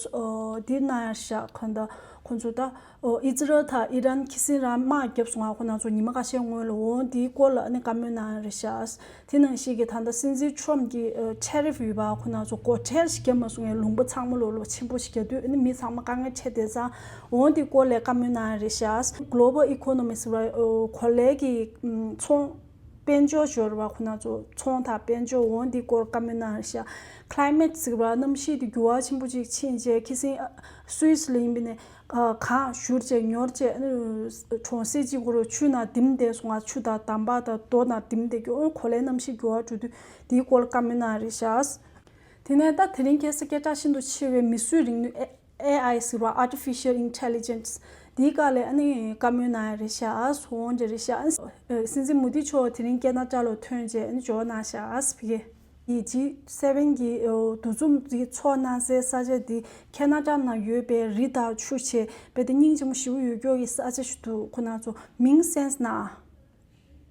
འདི་གནང་ཡ་ཤག་གང་ལྟར་ཁོང་ཚོ་ད་ཨི་ཛི་རལ་དང་ཨི་རན་ཁི་སིན་རང་དམག་བརྒྱབ་སོང་ང་། ཁོ་ན་ཚོ་ཉི་མ་ཁ་ཤས་སྔོན་ལ་འོང་འདིའི་སྐོར་ལ་ཨ་ནི་བཀའ་མོལ་གནང་ཡ་རེད་ཤག་དེ་ནང་བཞིན་གྱི་ད་ལྟ་སྲིད་འཛིན་ཁྲོམ་གྱི་ཊེ་རིཕ་ཡོད་པ་ཁོ་ན་ཚོ་སྒོ་ཁྲལ་ཞིག་བརྒྱབ་མ་སོང་ངས། ལུང་པ་ཚང་མ་ལོ་ལོ་ཆེན་པོ་ཞིག་བརྒྱབ་དུས་ཨ་ནི་མི་ཚང་མ་དཀའ་ངལ་འཕྲད་བསྡད་ཙང་འོང་འདིའི་སྐོར་ལ་བཀའ་མོལ་གནང་ཡ་རེད་ཤག་གྷི་ལོ་བལ་ཨི་ཀོ་ནོ་མི་ཟེར་བ་གོ་ལའི་གི་ཚོང་དཔལ་འབྱོར་འབྱོར་བ་ཁོ་ན་ཚོ་ཚོང་དང་དཔལ་འབྱོར་འོང་འདིའི་སྐོར་བཀའ་མོལ་གནང་ཤག་ཀི་ལའི་མེཊ་ཟེར་བ་གནམ་གཤིས་དེ་འགྱུར་བ་ཆེན་པོ་ཅིག་ཕྱིན་རྗེས་ཁི་སིན་སུད་སི་ལ་ཡིན་པ་ནས་གངས་བཞུར་བྱས་ཉོར་བྱས་གྲོང་གསེབ་གཅིག་གོ་རུ་ཆུ་ནང་ལྡིམ་བསྡད་སོང་ང་། ཆུ་དང་འདམ་བག་དང་རྡོ་ནང་ལྡིམ་བསྡད་ཀྱི་འོང་གོ་ལའི་གནམ་གཤིས་འགྱུར་བ་འགྲོ་དུས་དེའི་སྐོར་བཀའ་མོལ་གནང་རེད་ཤག་དེ་ནས་ད་དེ་རིང་ཁ་སང་སྐད་གྲགས་ཤིན་ཏུ་ཆེ་བའི་མིས་བཟོས་རིག་ནུས་ཨེ་ཨེ་ཨའི་ཟེར་བ་Artificial Intelligence དེའི་སྐོར་ལ་ཨ་ནི་བཀའ་མོལ་གནང་ཡ་རེད་ཤག་འོང་འདི་རེད་ཤག་སྲིད་འཛིན་མོ་དི་མཆོག་དེ་རིང་ཁེ་ན་ཌ་ལ་ཐོན་རྗེས་ཨ་ནི་འབྱོར་གནང་ཤག་ཕ་གི་ཡི་ཇི་སེ་བེན་གྱི་འདུ་འཛོམས་འདི་ཚོགས་གནང་སའི་ས་ཆ་འདི་ཁེ་ན་ཌ་ནང་ཡོད་པའི་རི་དང་ཆུ་བྱས་རྦད་དེ་སྙིང་རྗེ་མོ་ཞེ་པོ་ཡོད་སྐྱོ་གི་ས་ཆ་ཞིག་འདུག་ཁོ་ན་ཚོ་མིང་གསན་ན།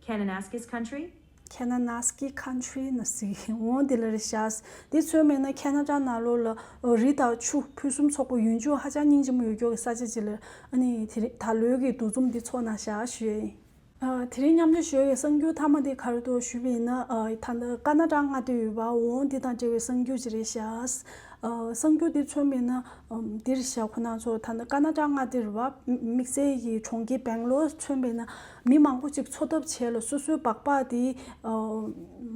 Kananaskis Country? Kananaskis Country ན་ཟིག་འོང་འདི་ལ་རེད་ཤག་འདི་ཚོའི་མེད་ན་ཁེ་ན་ཌ་ནང་ལོགས་ལ་རི་དང་ཆུ་ཕུན་སུམ་ཚོགས་པོ་ཡོང་རྒྱུ་ཧ་ཅང་སྙིང་རྗེ་མོ་ཡོད་སྐྱོ་གི་ས་ཆ་ཅིག་ལ་ཨ་ནི་དེ་རིང་ད་ལོའི་གི་འདུ་འཛོམས་འདི་ཚོགས་གནང་ཤག་ཞུ་ཡ་ཡིན། དེ་རིང་མཉམ་ཞུགས་ཞུ་ཡ་གི་གསར་འགྱུར་མཐའ་མ་དེ་ག་རེ་འདུག་ཞུས་པ་ཡིན་ན། ད་ལྟ་ཀ་ན་ཌ་མངའ་སྡེ་ཡོད་པ་འོང་འདི་དང་འབྲེལ་བའི་གསར་འགྱུར་ཅིག་རེད་ཤག་གསར་འགྱུར་འདི་མཚོན་པ་ཡིན་ན་འདི་རེད་ཤག་ཁོ་ན་ཚོ་ད་ལྟ་ཀ་ན་ཌ་མངའ་སྡེ་རེད་བ། དམིགས་བསལ་གྱི་གྲོང་ཁྱེར་སྦེང་ལོར་མཚོན་པ་ཡིན་ན་མི་མང་པོ་ཅིག་འཚོ་ཐབས་བྱས་ལ་སོ་སོའི་སྦག་སྦག་དེ་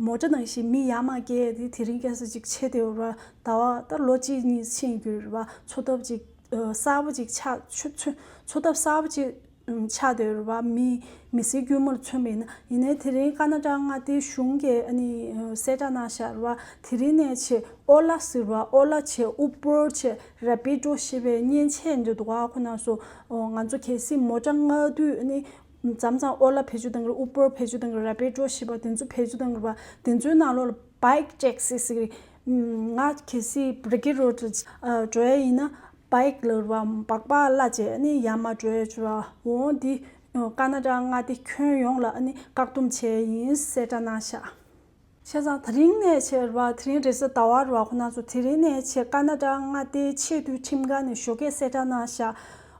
མོ་ཊ་ནང་བཞིན་མི་ཡར་མར་བསྐྱལ་ཏེ་དེ་རིང་ཁ་སང་ཅིག་བྱས་ཏེ་ཡོད་རེད་བ། ཟླ་བ་ད་ལོ་གཅིག་གཉིས་ཕྱིན་ཡོད་རེད་བ། འཚོ་ཐབས་ཅིག་གསར་པ་ཅིག་ཆགས་འཚོ་འཚོ་ཐབས་གསར་པ་ཅིག་ཆགས་བསྡད་ཡོད་རེད་བ། མི་མི་སེར་དཀྱུས་མ་ལ་མཚོན་པ་ཡིན་ན། ཡིན་ནའི་དེ་རིང་ཀ་ན་ཌ་མངའ་སྡེའི་གཞུང་གིས་ཨ་ནི་གསལ་བསྒྲགས་གནང་བཞག་རེད་བ། དེ་རིང་ནས་བྱས་ཨོ་ལ་ཟེར་བ་ཨོ་ལ་བྱས་ཨུ་པར་བྱས་རེ་པི་ཌོ་ཞེས་པའི་མཉེན་ཆས་འདི་འདུག་ག་ཁོ་ན་ཚོ་ང་ཚོ་གལ་སྲིད་མོ་ཊ་མངགས་དུས་ཨ་ནི་མཚམས་མཚམས་ཨོ་ལ་བེད་སྤྱོད་གཏང་གི་རེད། ཨུ་པར་བེད་སྤྱོད་གཏང་གི་རེད། རེ་པི་ཌོ་ཞེས་པ་དེ་ཚོ་བེད་སྤྱོད་གཏང་གི་རེད་བ། དེ་ཚོའི་ནང་ལོགས་ལ་བྷའིཀ་ཊེག་སི་ཟེར་གི་རེད། ང་གལ་སྲིད་བྷི་རི་ཀེ་རོ་ཌར་འགྲོ་ཡ་ཡིན་ན་བྷའིཀ་ལ་རེད་བ། སྦག་སྦག་གླ་བྱས་ཨ་ནི་ཡར་མར་འགྲོ་ཡ་བྱེད་བ། འོང་འདི་ཀ་ན་ཌ་མངའ་སྡེ་ཁྱོན་ཡོངས་ལ་ཨ་ནི་བཀག་སྡོམ་བྱས་ཡིན་གསལ་བསྒྲགས་གནང་བཞག་བྱས་ཙང་དེ་རིང་ནས་བྱས་རེད་བ། དེ་རིང་རེས་གཟའ་ཟླ་བ་རེད་བ། ཁོ་ན་ཚོ་དེ་རིང་ནས་བྱས་ཀ་ན་ཌ་མངའ་སྡེའི་ཆེས་མཐོའི་ཁྲིམས་ཁང་ནས་ཞོགས་ཀས་གསལ་བསྒྲགས་གནང་བཞག་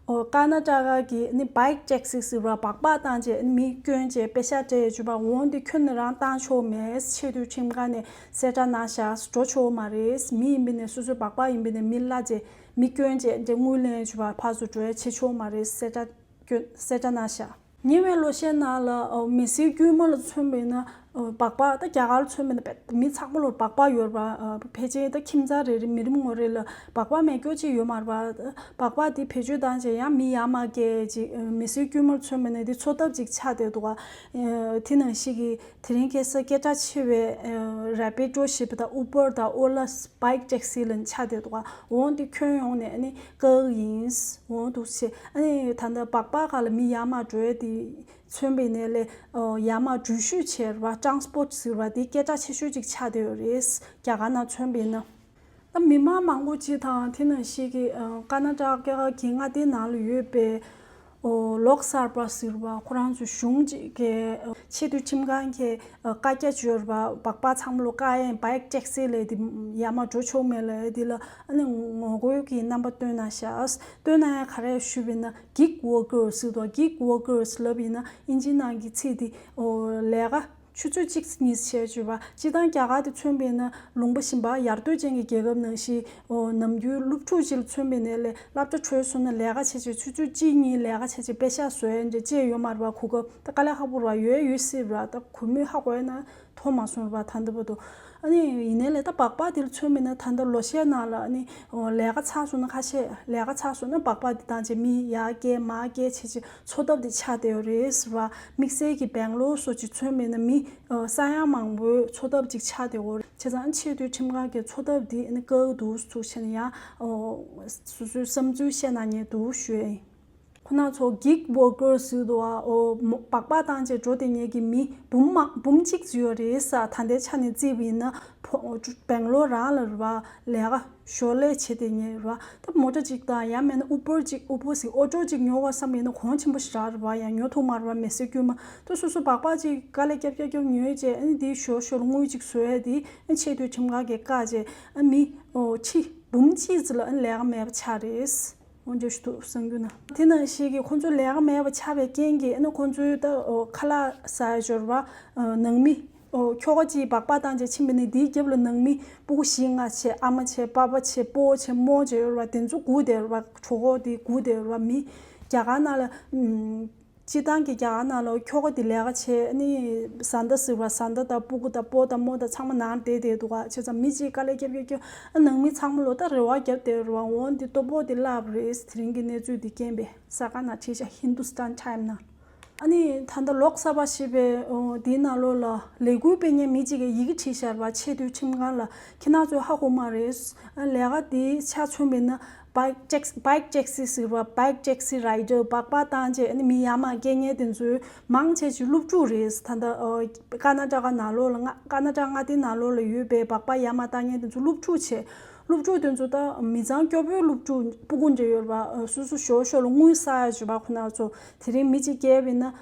ཨོ་ཀ་ན་ཌ་ག་གི་ནི་བྷའིཀ་ཊེག་སི་ཟེར་བ་སྦག་སྦག་བཏང་རྗེས་མི་སྐྱོན་རྗེས་པེ་ཤག་སྤྲད་ཡོད་བྱུས་པ། འོང་འདི་ཁྱོན་ནས་རང་བཏང་ཆོག་མེད། ཆེས་མཐོའི་ཁྲིམས་ཁང་ནས་གསལ་བསྒྲགས་གནང་བཞག་འགྲོ་ཆོག་མ་རེད། མི་ཡིན་པ་ནས་སོ་སོའི་སྦག་སྦག་ཡིན་པ་ནས་མི་གླ་རྗེས་མི་སྐྱོན་རྗེས་འདི་དངུལ་ལེན་བྱུས་པ་ཕར་ཚུར་འགྲོ་ཡ་བྱེད་ཆོག་མ་རེད། གསལ་བསྒྲགས་སྐྱོན་གསལ་བསྒྲགས་གནང་བཞག་ཉེ་བའི་ལོ་ཤས་ནང་ལ་མི་སེར་དཀྱུས་མ་ལ་མཚོན་པ་ཡིན་ན་སྦག་སྦག་ད་རྒྱ་གར་མཚོན་པ་ཡིན་ན་མི་ཚང་མ་ལ་སྦག་སྦག་ཡོད་རེད་བ། ཕལ་ཆེར་ད་ཁྱིམ་ཚང་རེ་རེ་མི་རེ་ངོ་རེ་ལ་སྦག་སྦག་མེད་སྐྱོ་ཅིག་ཡོད་མ་རེད་བ། སྦག་སྦག་དེ་བེད་སྤྱོད་བཏང་རྗེས་ཡང་མི་ཡར་མར་བསྐྱལ་ཅིག་མི་སེར་དཀྱུས་མ་ལ་མཚོན་པ་ཡིན་ན་དེ་འཚོ་ཐབས་ཅིག་ཆགས་བསྡད་འདུག་བ། དེ་ནང་བཞིན་གྱི་དེ་རིང་ཁ་སང་སྐད་གྲགས་ཆེ་བའི་རེ་པི་ཌོ་ཞེས་པ་དང་ཨུ་པར་དང་ཨོ་ལ་བྷའིཀ་ཊེག་སི་ལ་ཆགས་བསྡད་འདུག་བ། འོང་དེ་ཁྱོན་ཡོངས་ནས་ཨ་ནི་བཀག་ཡིན། འོང་འདུག་བྱས་ཨ་ནི་ད་ལྟ་སྦག་སྦག་ག་ལ་མི་ཡར་མར་འགྲོ་ཡ་དེ་མཚོན་པའི་ནས་ལས་ཡར་མར་འགྲུལ་བཞུད་བྱས་རེད་བ། ཊ་རན་སི་པོར་ཊི་ཟེར་བ་དེ་སྐད་གྲགས་ཆེ་ཤོས་ཅིག་ཆགས་བསྡད་ཡོད་རེད། རྒྱ་གར་ནང་མཚོན་པ་ཡིན་ན། ད་མི་མང་མང་པོ་ཅིག་དང་དེ་ནང་བཞིན་གྱི་ཀ་ན་ཌ་རྒྱ་གར་གྱི་མངའ་སྡེའི་ནང་ལ་ཡོད་པའི་ལོག་སར་པ་ཟེར་བ་ཁོ་རང་ཚོ་གཞུང་གཅིག་གི་ཆེས་མཐོའི་ཁྲིམས་ཁང་གི་བཀའ་རྒྱ་བཅོལ་བ་སྦག་སྦག་ཚང་མ་ལོ་བཀག་ཡས་བྷའིཀ་ཊེག་སི་ལས་དེ་ཡར་མར་འགྲོ་ཆོག་མེད་ལ་དེ་ལ་ཨ་ནི་ངོ་རྒོལ་གྱི་རྣམ་པ་སྟོན་གནང་ཤག་སྟོན་གནང་ཡ་ག་རེ་ཞུས་པ་ཡིན་ན་གིག་ཝར་ཀར་ཟེར་དོ། གིག་ཝར་ཀར་ལབ་ཡིན་ན་ཨིན་ཇི་ནང་གི་ཚིག་དེ་ལས་ཀ་ཆུ་ཚོད་གཅིག་གཉིས་བྱས་བྱས་པ། སྤྱིར་བཏང་རྒྱ་གར་དེ་མཚོན་པ་ཡིན་ན་ལུང་པ་ཞིམ་པ་ཡར་ཐོན་ཅན་གྱི་རྒྱལ་ཁབ་ནང་བཞིན་ནམ་རྒྱུན་སློབ་ཕྲུག་ཅིག་ལ་མཚོན་པ་ཡིན་ན་ལས་སློབ་གྲྭ་གྲོལ་སོང་ན་ལས་ཀ་བྱས་བྱས་ཆུ་ཚོད་གཅིག་གཉིས་ལས་ཀ་བྱས་བྱས་པེ་ཤག་བཟོ་ཡ་འདྲ་ཅི་ཡོད་མ་རེད་བ། གོ་སྐབས་ད་དཀའ་ལས་ཁག་པོ་རེད་བ། ཡོད་ཡོད་སྲིད་རེད་བ། ད་གུས་མོས་ཧ་གོ་ཡ་ན་མཐོང་མ་སོང་རེད་བ། ད་ལྟ་བར་དུ་ཨ་ནི་ཡིན་ནའི་ལས་ད་སྦག་སྦག་དེ་ལ་མཚོན་པ་ཡིན་ན་ད་ལྟ་ལོ་ཤས་ནང་ལ་ཨ་ནི་ལས་ཀ་ཚར་སོང་ན་ཁ་ཤས་ལས་ཀ་ཚར་སོང་ན་སྦག་སྦག་དེ་བཏང་བྱས་མི་ཡར་བསྐྱལ་མར་བསྐྱལ་བྱས་བྱས་འཚོ་ཐབས་དེ་ཆགས་བསྡད་ཡོད་རེད་ཟེར་བ། དམིགས་བསལ་གྱི་སྦེང་ལོར་སོགས་ཀྱི་མཚོན་པ་ཡིན་ན་མི་ས་ཡ་མང་པོའི་འཚོ་ཐབས་ཅིག་ཆགས་བསྡད་ཡོད་རེད། བྱས་ཙང་ཆེས་མཐོའི་ཁྲིམས་ཁང་གིས་འཚོ་ཐབས་འདི་ནི་བཀག་འདུག་ཚུགས་བྱས་ནས་ཡང་སོ་སོའི་བསམ་ཚུལ་བཤད་གནང་མཁན་འདུག་ཞུ་ཡ་ཡིན། ཁོ་ན་ཚོ་གིག་ཝར་ཀར་ཟེར་འདུག་ཨ། འོ་སྦག་སྦག་བཏང་བྱས་འགྲོ་བསྡད་མཁན་གྱི་མི་འབུམ་མ་འབུམ་གཅིག་ཙམ་ཡོད་རེད་ས། ད་ལྟའི་ཆ་ནས་བརྩིས་པ་ཡིན་ན། ཨོ་ཅུ་སྦེང་ལོར་རང་ལ་རེད་བ། ལས་ཀ་ཞོར་ལས་བྱེད་དེ་ཉེ་རེད་བ། ད་མོ་ཊ་ཅིག་དང་ཡང་མིན་ན་ཨུ་བར་ཅིག་ཨུ་བར་ཟེར་ཨོ་ཊོ་ཅིག་ཉོ་བ་བསམ་ཡིན་ན་གོང་ཆེན་པོ་ཞེ་དྲག་རེད་བ། ཡང་ཉོ་ཐུབ་མ་རེད་བ། མི་སེར་དཀྱུས་མ་ད་སོ་སོ་སྦག་སྦག་ཅིག་དཀའ་ལས་རྒྱབ་རྒྱབ་རྒྱབ་ཉོས་བྱས། ཨ་ནི་དེའི་ཞོར་ཞོར་དངུལ་ཅིག་བཟོ་ཡ་དེ་ཨ་ཆེས་མཐོའི་ཁྲིམས་ཁང་གིས་བཀག་བྱས། ཨ་མི་ཨོ་ཕྱི་འབུམ་གཅིག་ཙམ་ལ་ཨ་ནི་ལས་ཀ་མེད་པ་ཆགས་རེད། འོན་ཏེ་ཞུ་ཐུབ་བསམ་རྒྱུ་ན། དེ་ནང་བཞིན་གྱི་ཁོང་ཚོ་ལས་ཀ་མེད་པ་ཆགས་པའི་རྐྱེན་གྱིས་ཨ་ནི་ཁོང་ཚོའི་ད་ཨོ་ཁ་ལག་ཟ་ཡ་འབྱོར་བ་ཨ་ནང་མི་ཨོ་ཁྱོ་ག་ཅིག་སྦག་སྦག་བཏང་བྱས་ཕྱིན་པ་ནི་དེའི་རྒྱབ་ལ་ནང་མི་སྤུ་གུ་བཞི་ལྔ་བྱས། ཨ་མ་བྱས། པ་པ་བྱས། སྤོ་བོ་བྱས། རྨོ་བྱས་ཡོད་རེད་བ། དེ་ཚོ་སྒུག་བསྡད་ཡོད་རེད་བ། གྲོད་ཁོག་དེ་སྒུག་བསྡད་ཡོད་རེད་བ། མི་རྒྱ་གར་ནང་ལ་ཨམ། སྤྱིར་བཏང་གི་རྒྱ་གར་ནང་ལ་ཁྱོ་ག་དེ་ལས་ཀ་བྱས། ཨ་ནི་བཟའ་ཟླ་ཟེར་བ་བཟའ་ཟླ་དང་སྤུ་གུ་དང་སྤོ་དང་རྨོ་དང་ཚང་མ་ནང་བསྡད་བསྡད་འདུག་ག་བྱས་ཙང་མི་གཅིག་དཀའ་ལས་རྒྱབ་རྒྱབ་རྒྱབ། ཨ་ནང་མི་ཚང་མ་ལོ་ད་རེ་བ་རྒྱབ་བསྡད་རེད་བ། འོན་ཏེ་ལྟོ་ཕོགས་དེ་བརླགས་པ་རེད། དེ་རིང་གི་གནས་ཚུལ་དེ་རྐྱེན་པས་གསར་ཁང་ནང་བྲིས་ཤག Hindustan Times ནང་། ཨ་ནི་ད་ལྟ་ལོག་ས་བ་ཞེས་པའི་ཨོ་དེའི་ནང་ལོགས་ལ་ལས་འགུལ་སྤེལ་མཁན་མི་གཅིག་གིས་ཡི་གེ་བྲིས་ཤག་རེད་བ། ཆེས་མཐོའི་ཁྲིམས་ཁང་ལ། ཁྱེད་རང་ཚོས་ཧ་གོ་མ་རེད། ཨ་ལས་ཀ་དེ་ཆ་མཚོན་པ་ཡིན་ན། bike tax- bike taxi ཟེར་བ། bike taxi rider སྦག་སྦག་བཏང་བྱས་ཨ་ནི་མི་ཡར་མར་སྐྱེལ་མཁན་དེ་ཚོའི་མང་ཆེ་ཞིག་སློབ་ཕྲུག་རེད། ད་ལྟ་ཨ་ཀར་ན་ཊ་ཀ་ནང་ལོགས་ལ་མངའ- ཀར་ན་ཊ་ཀ་མངའ་སྡེ་ནང་ལོགས་ལ་ཡོད་པའི་སྦག་སྦག་ཡར་མར་བཏང་མཁན་དེ་ཚོ་སློབ་ཕྲུག་བྱས། སློབ་ཕྲུག་དེ་ཚོ་ད་མི་ཚང་སྐྱོ་པོའི་སློབ་ཕྲུག་སྤུ་གུ་འདྲ་ཡོད་རེད་བ། སོ་སོ་ཞོར་ཞོར་ལ་དངུལ་བསགས་ཡ་ཡོད་པ། ཁོ་ན་ཚོ་དེ་རིང་མི་གཅིག་སྐྱེལ་བ་ཡིན་ན་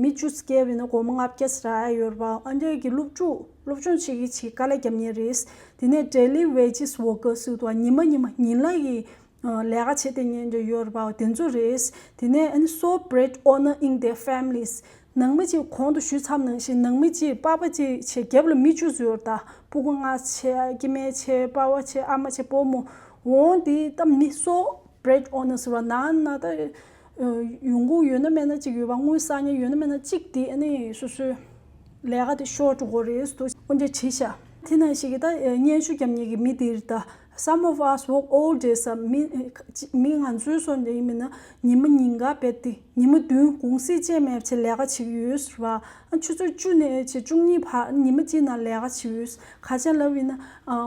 མི་བཅུ་སྐྱེལ་བ་ཡིན་ན་སྒོར་མོ་ལྔ་བརྒྱ་རག་ཡ་ཡོད་རེད་བ། ཨ་འདྲས་ཀྱི་སློབ་ཕྲུག་སློབ་སྦྱོང་བྱེད་ཀྱི་བྱེད་དཀའ་ལས་རྒྱབ་མཁན་རེད། དེ་ནས་daily wages workers ཟེར་བ། ཉི་མ་ཉི་མ་ཉིན་ལྷག་གི་ལས་ཀ་བྱེད་བསྡད་མཁན་འདྲ་ཡོད་རེད་བ། དེ་ཚོ་རེད། དེ་ནས་ཨ་ནི་sole bread winner in their families ནང་མི་གཅིག་གོང་དུ་ཞུས་ཚར་ནང་བཞིན་ནང་མི་གཅིག་པ་ཕ་གཅིག་བྱས་རྒྱབ་ལ་མི་བཅུ་ཙམ་ཡོད་རེད་ད། སྤུ་གུ་ལྔ་བྱས། སྐྱེ་དམན་བྱས། པ་ཕ་བྱས། ཨ་མ་བྱས། སྤོ་རྨོ། འོ་འདི་ད་མི་sole bread winner ཟེར་བ། ནང་ན་ད་ཡོང་སྒོ་ཡོད་ན་མེད་ན་གཅིག་ཡོད་པ། དངུལ་བསགས་མཁན་ཡོད་ན་མེད་ན་གཅིག་དེ་ཨ་ནི་སོ་སོའི་ལས་ཀ་དེ་ཤོར་འགྲོ་གི་རེད་འདུག་འོ་འདི་བྲིས་ཤག་དེ་ནང་བཞིན་གྱི་ད་སྙན་ཞུ་རྒྱབ་མཁན་གྱི་མི་དེ་རེད་ད། Some of us work all day ཟེར། མི་མི་ང་ཚོའི་སོ་འདི་ཡིན་མིན་ན་ཉི་མ་ཉིན་གང་རྦད་དེ་ཉི་མ་བདུན་གུང་སེང་བཅད་མེད་བྱས་ལས་ཀ་བྱེད་ཀྱི་ཡོད་ཟེར་བ། ཨ་ཆུ་ཚོད་བཅུ་ནས་བྱས་བཅུ་གཉིས་བར་ཉི་མ་གཅིག་ནང་ལས་ཀ་བྱེད་ཀྱི་ཡོད། ག་ཅན་ལབ་ཡིན་ན་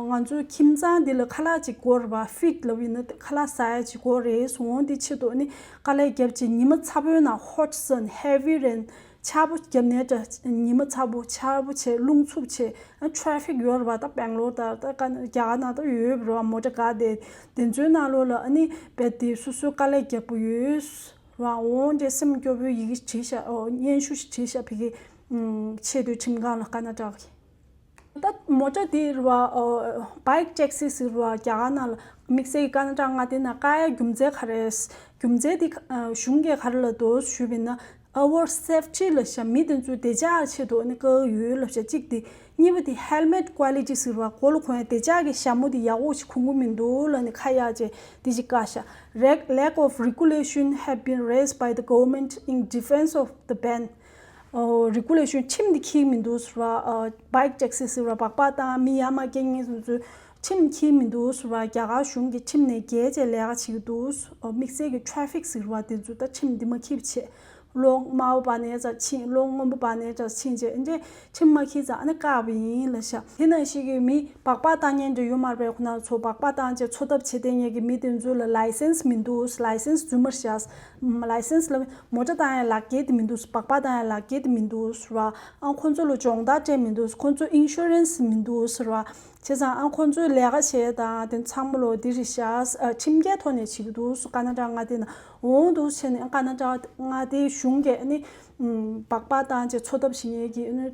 ང་ཚོའི་ཁྱིམ་ཚང་འདི་ལ་ཁ་ལག་ཅིག་དགོས་རེད་བ། ཕིཌ་ལབ་ཡིན་ན་ཁ་ལག་ཟ་ཡ་ཅིག་དགོས་རེད། འོ་འདི་ཆེད་དུ་ནི་དཀའ་ལས་རྒྱབ་བྱས་ཉི་མ་ཚ་པོའི་ནང་hot sun heavy rain ཆར་པོ་བརྒྱབ་ནས་ད་ཉི་མ་ཚ་པོ་ཆར་པོ་བྱས་རླུང་འཚུབ་བྱས། ཨ་traffic ཡོད་རེད་བ། ད་སྦེང་ལོར་ད་ད་ཀ་རྒྱ་གར་ནང་ད་ཡོད་རེད་བ། མོ་ཊ་ག་དེ་དེ་ཚོའི་ནང་ལོགས་ལ་ཨ་ནི་རྦད་དེ་སོ་སོའི་དཀའ་ལས་རྒྱག་པ་ཡོད་རེད་བ། འོ་འདྲས་སེམས་སྐྱོ་པོའི་ཡི་གེ་བྲིས་ཤག་ཨོ་སྙན་ཞུ་ཞིག་བྲིས་ཤག་ཕ་གི་ཆེས་མཐོའི་ཁྲིམས་ཁང་ལ། ཀར་ན་ཊ་ཀ་གི། ད་མོ་ཊ་དེ་རེད་བ། ཨོ་bike taxi ཟེར་བ། རྒྱ་གར་ནང་ལ་དམིགས་བསལ་གྱི་ཀར་ན་ཊ་ཀ་མངའ་སྡེ་ནང་བཀག་ཡ་རྒྱུ་མཚན་ག་རེ། རྒྱུ་མཚན་དེ་གཞུང་གིས་ག་རེ་ལབ་འདུག་ཞུས་པ་ཡིན་ན། our safety ལབ་ཤག་མི་དེ་ཚོའི་བདེ་འཇགས་ཆེད་དུ་ཨ་ནི་བཀག་ཡོད་ལབ་ཤག་གཅིག་དེ། གཉིས་པ་དེ་helmet quality ཟེར་བ། མགོ་ལ་གོན་ཡ་བདེ་འཇགས་ཀྱི་ཞྭ་མོ་དེ་ཡག་པོ་ཞིག་གོན་གྱི་མི་འདུག་ལབ་ནས་ཁ་གཡར་བྱས་དེ་ཅིག་བཀག་ཤག Reg- lack of regulation have been raised by the government in defense of the ban. ཨོ་regulation ཁྲིམས་དེ་འཁྱེར་མི་འདུག་ཟེར་བ། ཨ་bike taxi ཟེར་བ། སྦག་སྦག་བཏང་མི་ཡར་མར་སྐྱེལ་མཁན་སོ་སོའི་ཁྲིམས་འཁྱེར་མི་འདུག་ཟེར་བ། རྒྱ་གར་གཞུང་གིས་ཁྲིམས་ནས་འགལ་བྱས་ལས་ཀ་བྱེད་ཀྱི་འདུག་ཨོ་དམིགས་བསལ་གྱི་traffic ཟེར་བ་དེ་ཚོ་ད་ཁྲིམས་འདི་མ་འཁྱེར་བྱས། གློག་དམར་པོ་བར་ནས་ཙམ་ཕྱིན། གློག་སྔོན་པོ་བར་ནས་ཙམ་ཕྱིན་བྱས་འདི་ཁྲིམས་མ་འཁྱེར་ཙང་ཨ་ནི་བཀག་པ་ཡིན་ལབ་ཤག་དེ་ནང་བཞིན་གྱི་མི་སྦག་སྦག་བཏང་མཁན་འདྲ་ཡོད་མ་རེད། ཁོ་ན་ཚོ་སྦག་སྦག་བཏང་བྱས་འཚོ་ཐབས་བྱེད་བསྡད་མཁན་གྱི་མི་དེ་ཚོ་ལ་license མི་འདུག license རྫུན་མ་བཞག license ལ་མོ་ཊ་བཏང་ཡ་ལག་འཁྱེར་དེ་མི་འདུག་སྦག་སྦག་བཏང་ཡ་ལག་འཁྱེར་དེ་མི་འདུག་ཟེར་བ། ཨ་ཁོ་ཚོ་ལ་སྦྱོང་བརྡར་སྤྲད་མི་འདུག་ཁོ་ཚོ་insurance མི་འདུག་ཟེར་བ། བྱས་ཙང་ཨ་ཁོ་ཚོའི་ལས་ཀ་བྱས་དང་དེ་ཚང་མ་ལོ་འདི་རེད་ཤག་ཨ་ཁྲིམས་འགལ་ཐོག་ནས་བྱེད་ཀྱི་འདུག་ཀར་ན་ཊ་ཀ་མངའ་སྡེ་ནང་འོང་འདུག་བྱས་ནས་ཀར་ན་ཊ་ཀ་མངའ་སྡེའི་གཞུང་གིས་ཨ་ནི་སྦག་སྦག་བཏང་བྱས་འཚོ་ཐབས་བྱེད་མཁན་གྱི་ཨ་ནི་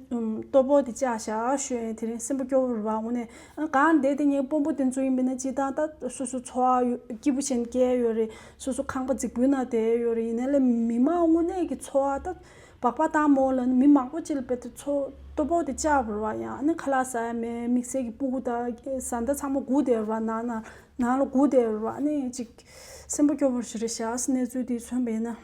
ལྟོ་ཕོགས་དེ་བཅག་བཞག་ཞུས། དེ་རིང་སེམས་པ་སྐྱོ་པོ་རེད་བ། དངོས་གནས་ཨ་གང་བསྡད་དེ་ངའི་དཔོན་པོ་དེ་ཚོ་ཡིན་པས་ན་སྤྱིར་བཏང་ད་སོ་སོ་འཚོ་བ་ཡོ་སྐྱིད་པོ་བྱས་ནས་སྐྱེལ་ཡོད་རེད། སོ་སོ་ཁང་པ་རྫིག་པོའི་ནང་བསྡད་ཡོད་རེད། ཡིན་ནའི་ལས་མི་མང་དངོས་གནས་ཀྱི་འཚོ་བ་ད་སྦག་སྦག་བཏང་མོ་ལ་ནི་མི་མང་པོ་ཅིག་ལ་དཔེ་དེ་ཚོ་ལྟོ་ཕོགས་དེ་བཅག་པ་རེད་བ། ཡང་ཨ་ནི་ཁ་ལག་ཟ་ཡ་མེད། དམིགས་བསལ་གྱི་སྤུ་གུ་དང་བཟའ་ཟླ་ཚང་མ་སྒུག་བསྡད་རེད་བ། ནང་ན་ནང་ལ་སྒུག་བསྡད་རེད་བ། ཨ་ནི་ཅིག་སེམས་པ་སྐྱོ་པོ་ཞིག་རེད་ཤག་གནས་ཚུལ་དེ་མཚོན་པ་ཡིན་ན།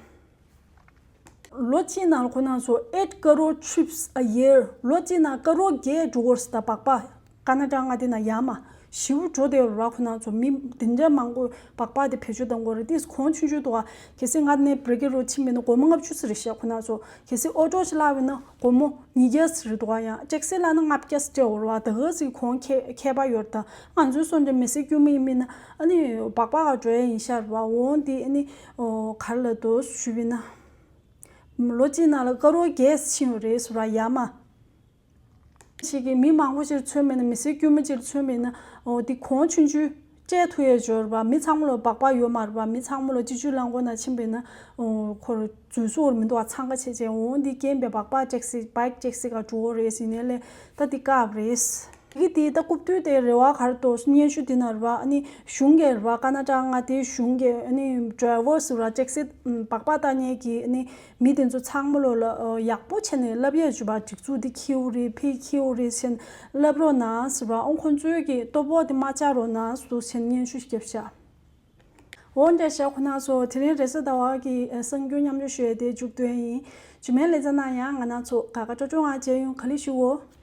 ལོ་གཅིག་ནང་ལ་ཁོ་ན་ཚོ་eight crore trips a year ལོ་གཅིག་ནང་ཀ་རོར་བརྒྱད་འགྲོ་གི་རེད་ཟེར། ད་སྦག་སྦག་ཀར་ན་ཊ་ཀ་མངའ་སྡེ་ནང་ཡར་མར་ཞེ་པོ་འགྲོ་བསྡད་ཡོད་རེད་བ། ཁོ་ན་ཚོ་མི་འདི་འདྲ་མང་པོ་སྦག་སྦག་དེ་བེད་སྤྱོད་གཏོང་གི་ཡོད་རེད། དེ་གོང་ཆུང་ཆུང་འདུག་ག་གལ་སྲིད་ང་ནས་བི་རི་ཀེ་རོ་ཕྱིན་པ་ཡིན་ན་སྒོར་མོ་ལྔ་བཅུ་ཙམ་རེད་ཤག་ཁོ་ན་ཚོ་གལ་སྲིད་ཨོ་ཊོ་ཞིག་བརླགས་པ་ཡིན་ན་སྒོར་མོ་ཉིས་བརྒྱ་ཙམ་རེད་འདུག་ག་ཡང་ཊེག་སི་བརླགས་ན་ལྔ་བརྒྱ་ཙམ་སྤྲད་དགོས་རེད་བ། ད་ག་ཚོད་གོང་ཁེ་ཁྱད་པར་ཡོད་རེད། ད་ང་ཚོའི་སོ་འདྲ་མི་སེར་དཀྱུས་མ་ཡིན་པ་ཡིན་ན་ཨ་ནི་སྦག་སྦག་ག་འགྲོ་ཡ་ཡིན་ཤག་རེད་བ། འོ་འདི་ཨ་ནི་ཨོ་ག་རེ་ལབ་འདུག་ཞུས་པ་ཡིན་ན། ལོ་གཅིག་ནང་ལ་ཀ་རོར་བརྒྱད་ཕྱིན་ཡོད་རེད་ཟེར་བ་ཡར་མར། ཞིག་གིས་མི་མང་པོ་ཅིག་མཚོན་པས་ན། མི་སེར་དཀྱུས་མ་ཅིག་མཚོན་པས་ན། འོ་འདི་གོང་ཆུང་ཆུང་སྤྲད་ཐུབ་ཡས་ཅིག་ཡོད་རེད་པ། མི་ཚང་མ་ལ་སྦག་སྦག་ཡོད་མ་རེད་པ། མི་ཚང་མ་ལ་སྤྱི་སྤྱོད་རླངས་འཁོར་ནང་ཕྱིན་པས་ན། འོ་ཁོར་འཛུལ་སྲོལ་མི་འདུག་པ། འཚང་ཁ་ཆེ་ཆེ། འོ་འདི་རྐྱེན་པས་སྦག་སྦག་ཊེག་སི་བྷའིཀ་ཊེག་སི་ག་འགྲོ་གི་རེད་ཟེར་ནས་ལས་ད་འདི་བཀག་རེད། དེ་གི་དེ་ད་རྐུབ་སྟོད་དེ་རེ་བ་ག་རེ་འདུག་སྙན་ཞུ་དེ་ན་རེད་པ། ཨ་ནི་གཞུང་གི་རེད་པ། ཀར་ན་ཊ་ཀ་མངའ་སྡེའི་གཞུང་གི་ཨ་ནི་ཌ་རའི་ཝར་སི་ར་ཊེག་སི་སྦག་སྦག་བཏང་མཁན་གྱི་ཨ་ནི་མི་དེ་ཚོ་ཚང་མ་ལོ་ལ་ཡག་པོ་བྱས་ནས་ལབ་ཡས་ཅིག་ཡོད་པ། སྒྲིག་འཛུགས་འདི་འཁྱེར་ཡོད་རེད། ཕར་འཁྱེར་ཡོད་རེད་ཟེར་ལབ་རོགས་གནང་ཟེར་བ། ཨོ་ཁོང་ཚོའི་གི་ལྟོ་ཕོག་དེ་མ་བཅག་རོགས་གནང་ཟེར་ཟེར་སྙན་ཞུ་བརྒྱབ་ཤག་འོ་འདྲ་ཤག་ཁོ་ན་ཚོ། དེ་རིང་རེས་གཟའ་ཟླ་བ་གི་གསར་འགྱུར་མཉམ་སྤྱོད་ཞུ་ཡས་དེ་མཇུག་བསྡུ་ཡས་ཡིན། རྗེས་མའི་ལེ་ཚན་ནང་ཡང་ང་རང་ཚོ་དགའ་དགའ་སྤྲོ་སྤྲོ་ངང་མཇལ་ཡོང་། ག་ལེ་ཞུའོ།